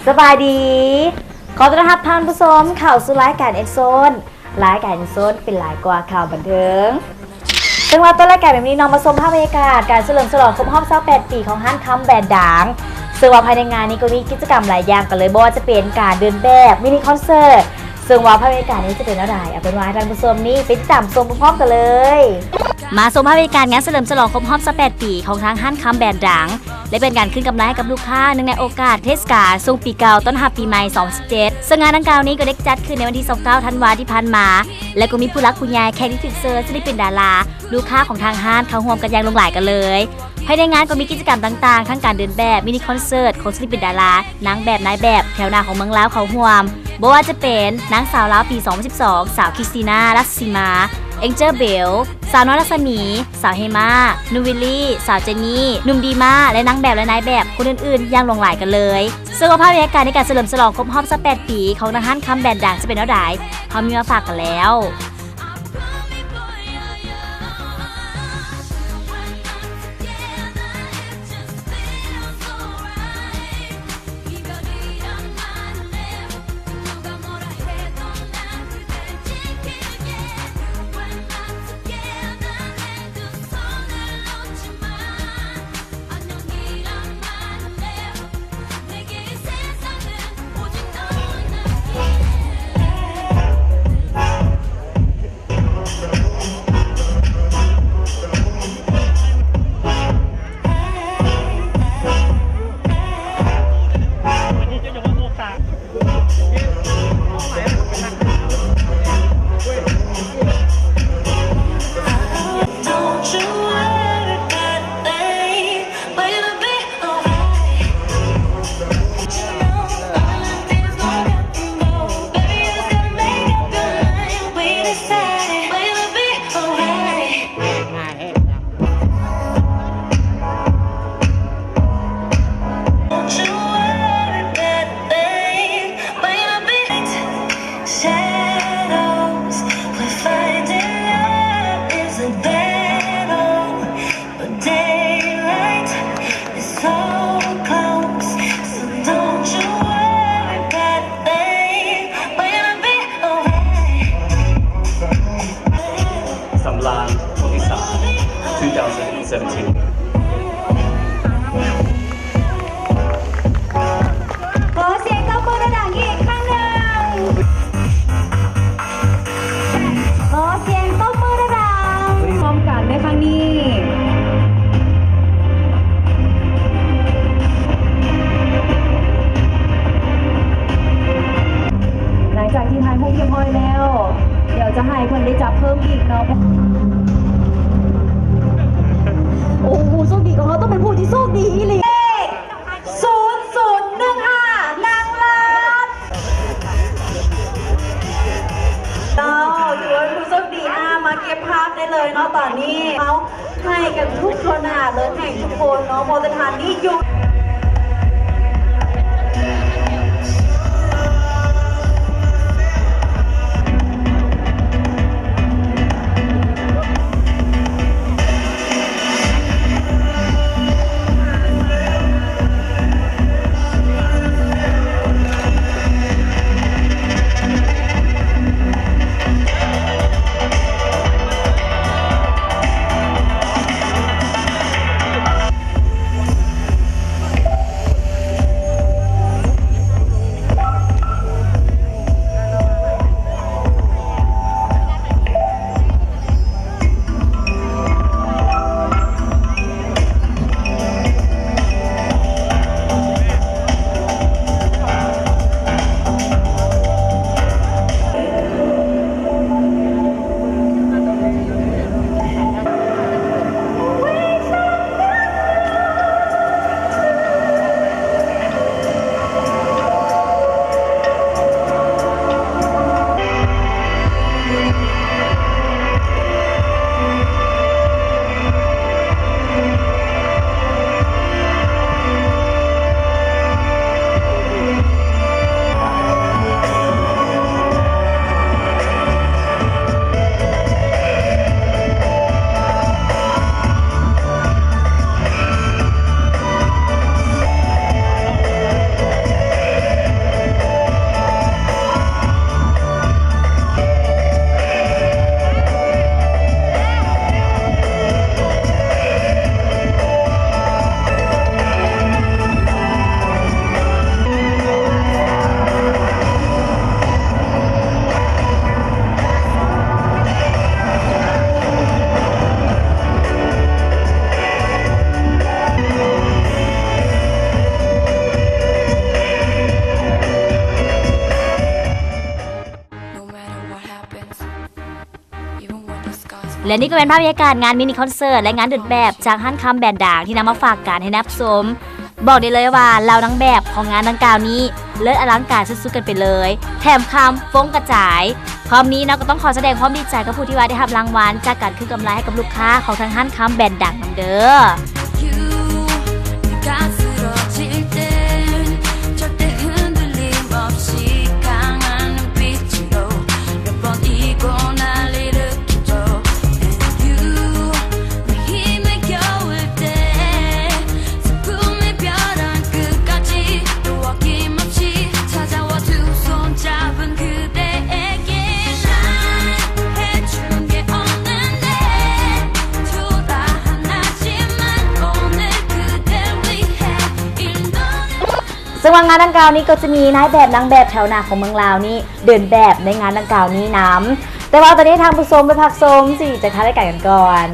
ສະບາຍດີ ຂໍຕ້ອນຮັບທ່ານຜູ້ຊົມເຂົ້າສູ່ລາຍການ End Zone ລາຍການ End Zone ເປັນຫຼາຍກວ່າຂ່າວບັນເທີງ. ເຊິ່ງວ່າຕົ້ນລາຍການແບບນີ້ເນາະ ມາຊົມພາບບັນຍາກາດການສະເຫຼີມສະຫຼອງຄົບຮອບຊາວແປດປີຂອງຮ້ານຄຳແບຣນດັງ. ເຊິ່ງວ່າພາຍໃນງານນີ້ກໍມີກິດຈະກຳຫຼາຍຢ່າງກັນເລີຍ, ບໍ່ວ່າຈະເປັນການເດີນແບບ, ມິນິຄອນເສີດ. ເຊິ່ງວ່າພາຍໃນງານນີ້ຈະເປັນແນວໃດ, ເອົາເປັນວ່າໃຫ້ທ່ານຜູ້ຊົມນີ້ໄປຕິດຕາມຊົມພ້ອມໆກັນເລີຍ. ມາຊົມພາບບັນຍາກາດງານສະເຫຼີມສະຫຼອງຄົບຮອບຊາວແປດປີຂອງທາງຮ້ານຄຳແບຣນດັງ ແລະ ເປັນການຄືນກຳໄລໃຫ້ກັບລູກຄ້າ ເນື່ອງໃນໂອກາດເທດສະການສົ່ງປີເກົ່າຕ້ອນຮັບປີໃໝ່ສອງພັນສິບເຈັດ. ເຊິ່ງງານດັ່ງກ່າວນີ້ກໍໄດ້ຈັດຂຶ້ນໃນວັນທີຊາວເກົ້າ ທັນວາທີ່ຜ່ານມາ ແລະ ກໍມີຜູ້ຫຼັກຜູ້ໃຫຍ່, ແຂກທີ່ຖືກເຊີນ, ສິນປິນດາລາ, ລູກຄ້າຂອງທາງຮ້ານເຂົ້າຮ່ວມກັນຢ່າງຫຼວງຫຼາຍກັນເລີຍ. ພາຍໃນງານກໍມີກິດຈະກຳຕ່າງໆ ທັງການເດີນແບບ, ມິນິຄອນເສີດຂອງສິນປິນດາລາ, ນາງແບບ, ນາຍແບບແຖວໜ້າຂອງເມືອງລາວເຂົ້າຮ່ວມ, ບໍ່ວ່າຈະເປັນນາງສາວລາວປີສອງພັນສິບສອງ ສາວຄຣິສຕີນາ ລາຊະສີມາ, ເອັງເຈີ ເບວ, ສາວນ້ອຍລັດສະໝີ, ສາວເຮມາ, ໜຸ່ມວິລລີ, ສາວເຈນນີ, ໜຸ່ມດີມາ ແລະ ນາງແບບ ແລະ ນາຍແບບຄົນອື່ນໆຢ່າງຫຼວງຫຼາຍກັນເລີຍ. ເຊິ່ງວ່າພາບບັນຍາກາດໃນການສະເຫຼີມສະຫຼອງຄົບຮອບຊາວແປດປີຂອງທາງຮ້ານຄຳແບຣນດັງຈະເປັນແນວໃດ, ເຮົາມີມາຝາກກັນແລ້ວ. Seventeen. ຂໍສຽງຕົບມືດັງໆອີກຄັ້ງໜຶ່ງ. ຂໍສຽງຕົບມືດັງໆພ້ອມກັນໃນຄັ້ງນີ້. ຫຼັງຈາກທີ່ຖ່າຍຮູບຮຽບຮ້ອຍແລ້ວ ດຽວຈະໃຫ້ເພິ່ນໄດ້ຈັບເພີ່ມອີກເນາະ. ໂອ້ ຜູ້ໂຊກດີຂອງເຮົາຕ້ອງເປັນຜູ້ທີ່ໂຊກດີອີ່ຫຼີ. ເລກສູນສູນໜຶ່ງຫ້າ ນາງລັດ ເຈົ້າ ຖືວ່າເປັນຜູ້ໂຊກດີ. ອ່າ ມາເກັບພາບໄດ້ເລີຍເນາະ. ຕອນນີ້ເຮົາໃຫ້ກັນທຸກຄົນນະ ເລີຍໃຫ້ທຸກຄົນເນາະ ເພາະສະຖານທີ່ຢູ່ ແລະນີ້ກໍແມ່ນພາບບັນຍາກາດງານມິນິຄອນເສີດ ແລະງານເດີນແບບຈາກຮ້ານຄຳແບຣນດັງທີ່ນຳມາຝາກກັນໃຫ້ນຳຊົມ. ບອກໄດ້ເລີຍວ່າເຫຼົ່ານາງແບບຂອງງານດັ່ງກ່າວນີ້ເລີດອະລັງການສຸດໆກັນໄປເລີຍ ແຖມຄຳຟົ້ງກະຈາຍ. ພ້ອມນີ້ເນາະ ກໍຕ້ອງຂໍສະແດງຄວາມດີໃຈກັບຜູ້ທີ່ວ່າໄດ້ຮັບລາງວັນຈາກການຄືນກຳໄລໃຫ້ກັບລູກຄ້າຂອງທາງຮ້ານຄຳແບຣນດັງນຳເດີ.ເຊິ່ງວ່າງານດັ່ງກ່າວນີ້ກໍຈະມີນາຍແບບນາງແບບແຖວໜ້າຂອງເມືອງລາວນີ້ເດີນແບບໃນງານດັ່ງກ່າວນີ້ນຳ. ແຕ່ວ່າຕອນນີ້ທ່ານຜູ້ຊົມໄປພັກຊົມ ຊີວິດຈາກທາງລາຍການກັນກ່ອນ.